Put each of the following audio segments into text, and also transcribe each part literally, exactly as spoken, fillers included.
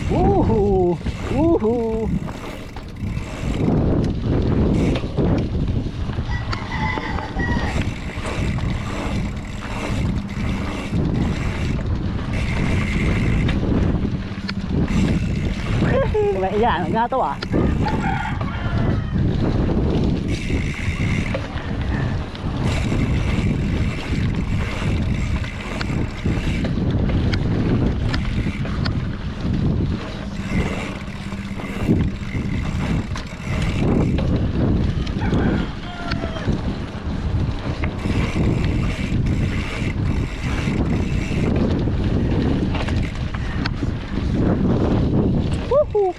Uhu! Uhu! Yan, gato ah. Woohoo!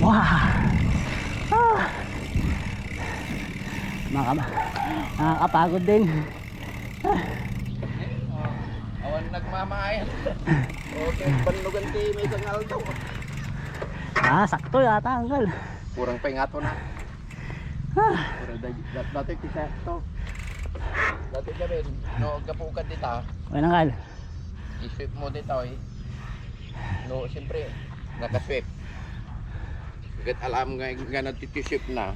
Wow! Ah! Makaba-, nakakapagod din. Awan nagmamayan. Okay, bannugan ti may kangal daw. Ah, sakto yata, anggal. Kurang pa nga to na. Ah. Pero da-, da-, dati ti sakto. Dati gabi, no, gapu ka dita. Wala, anggal. I-sweep mo dito, eh. No, siyempre, nakasweep. Ket alam nga, nga nagtitisip na.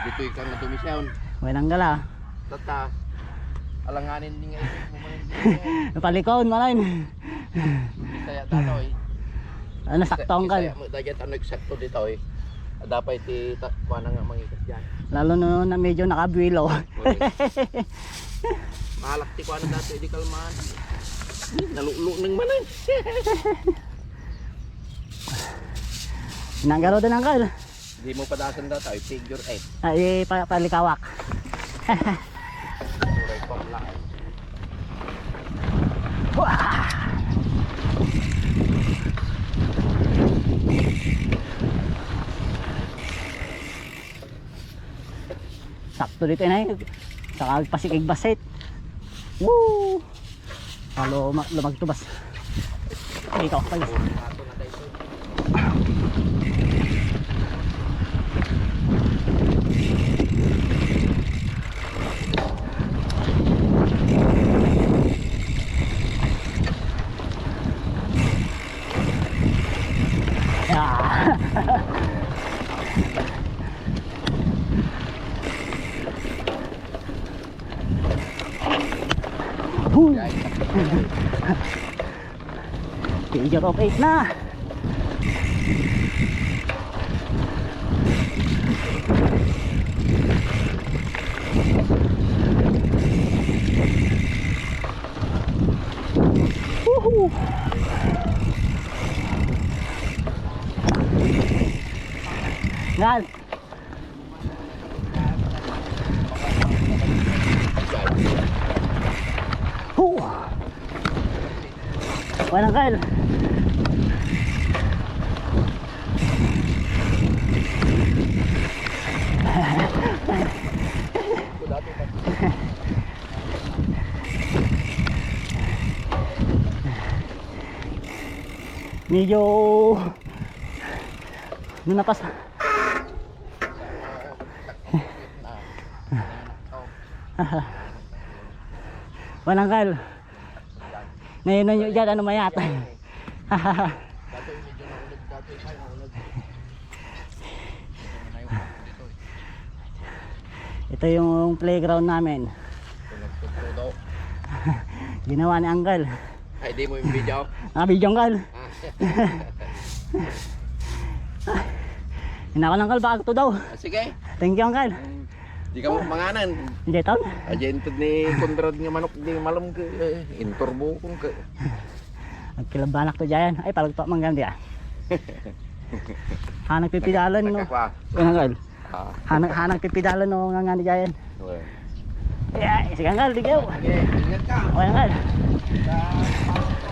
Ditoy ka nga dumisyon. Walang gala. Tata, alanganin din nga isip mo man. Napalikaw man. Bisaya datoy. Ano, sakto ang kal. Bisaya mo, dagat ano eksakto dito eh. Dapat ti ta-, kuha na nga mangikas dyan. Lalo na, na medyo nakabuelo. Malak ti kuha na dati, di kalman. Nalulo nang manan. Nanggaro din, angkal. Di mo padasan data, ay figure eight. Ay, pa-, palikawak. Turay pang lahat. Wah! Sakto dito, inay. Saka agpasikig basit. Woo! Halo, ma-, lumagtubas. Dito, kayo. Yeah. Boom! Figure of eight na. Woohoo! Ngal. Huh! Walang kail. Medyo nanapas. Walang kal. Ngayon na nyo dyan, ano mayat? Ito yung playground namin. Ginawa ni Uncle. Ay, di mo yung video? Ah, video, Uncle. Ah. Hinakal, Uncle, baka ito daw. Ah, sige. Thank you, Uncle. Mm, di ka mo manganan. Hindi, taon. Aja intud ni Conrad nga manok, di malum ka, eh, inturbukon ka. Agkilabanak to dyan. Ay, palagpak man gandi, ah. Ah, nagpipidalan, no? Nagkakwa. Yan, Uncle. Ah. Hanang, hanang pipidalan, no, nga nga ni Jayan. Well. Yeah, sige, Uncle, ligaw. Sige, ingat ka. Okay, Uncle. Sa